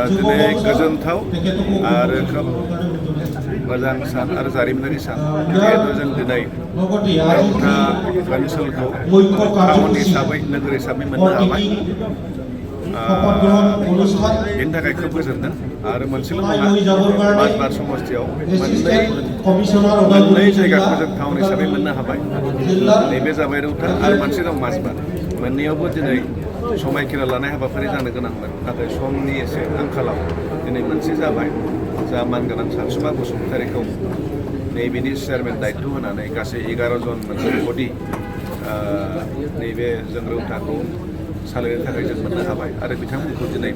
दिनै गोजोनथाव आरो खोब मोजां सान आरो जारिमिनारि सान जिहेतु जों दिनै रौता ओनसोलखौ टाउन हिसाबै नोगोर हिसाबै मोननो हाबाय बेनि थाखाय खोब गोजोनदों आरो मोनसेल' नङा माजबाद समस्थियाव मोननै जायगाखौ जों टाउन हिसाबै मोननो हाबाय नैबे जाबाय रौता आरो मोनसे दं माजबाद मोननैयावबो दिनै समायखिरा लानाय हाबाफारि जानो गोनांमोन नाथाय समनि एसे आंखालाव दिनै मोनसे जाबाय जा मानगोनां सानसुमा बसुमतारीखौ नैबेनि चेयारमेन दायित्व होनानै गासै 11 जन मोनसे बडि नैबे जों रौताखौ सालायनो थाखाय जों मोननो हाबाय आरो बिथांमोनखौ दिनै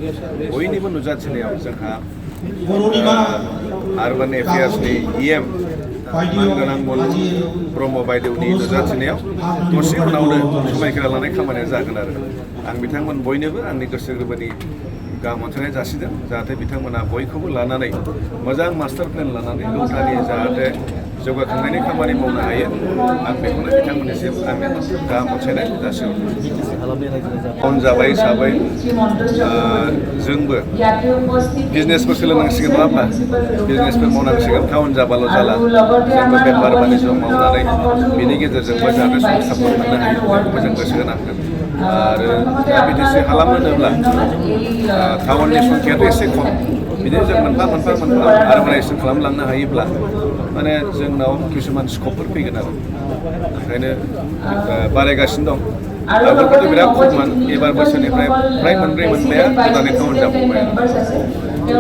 बयनिबो नुजाथिनायाव जोंहा आरबान एफेयार्सनि EM मानगोनां ब्रह्म बायदेवनि नुजाथिनायाव दसे उनावनो समायखिरा लानाय खामानिया जागोन आरो आं बिथांमोन बयनोबो आंनि गोसो गोरबोनि गाहाम हामलायनाय जासिदों जाहाथे बिथांमोना बयखौबो लानानै मोजां मास्टार प्लेन लानानै रौतानि जाहाथे जौगाखांनायनि खामानि मावनो हायो आं बेखौनो बिथांमोननिसिम आंनि गाहाम हामलायनाय जासिहरदों। टाउन जाबाय हिसाबै जोंबो बिजनेसबो सोलोंनांसिगोन नङा होमबा बिजनेसबो मावनांसिगोन टाउन जाबाल' जाला जोंबो बेफार बानिज्य मावनानै बिनि गेजेरजोंबो जाहाथे संसारखौ मोननो हायो बेखौबो जों गोसो होनांगोन आरो दा बिदिसो खालामनो होनोब्ला टाउननि संख्याथ' एसे खम बिदिनो जों मोनफा आर्बानाइजेसन खालामलांनो हायोब्ला माने जोंनाव किसुमान स्कपफोर फैगोन आरो ओंखायनो बारायगासिनो दं आगोलफोरथ' बिराद खममोन एबार बोसोरनिफ्राय फ्राय मोनब्रै मोनबाया गोदानै टाउन जाबावबाय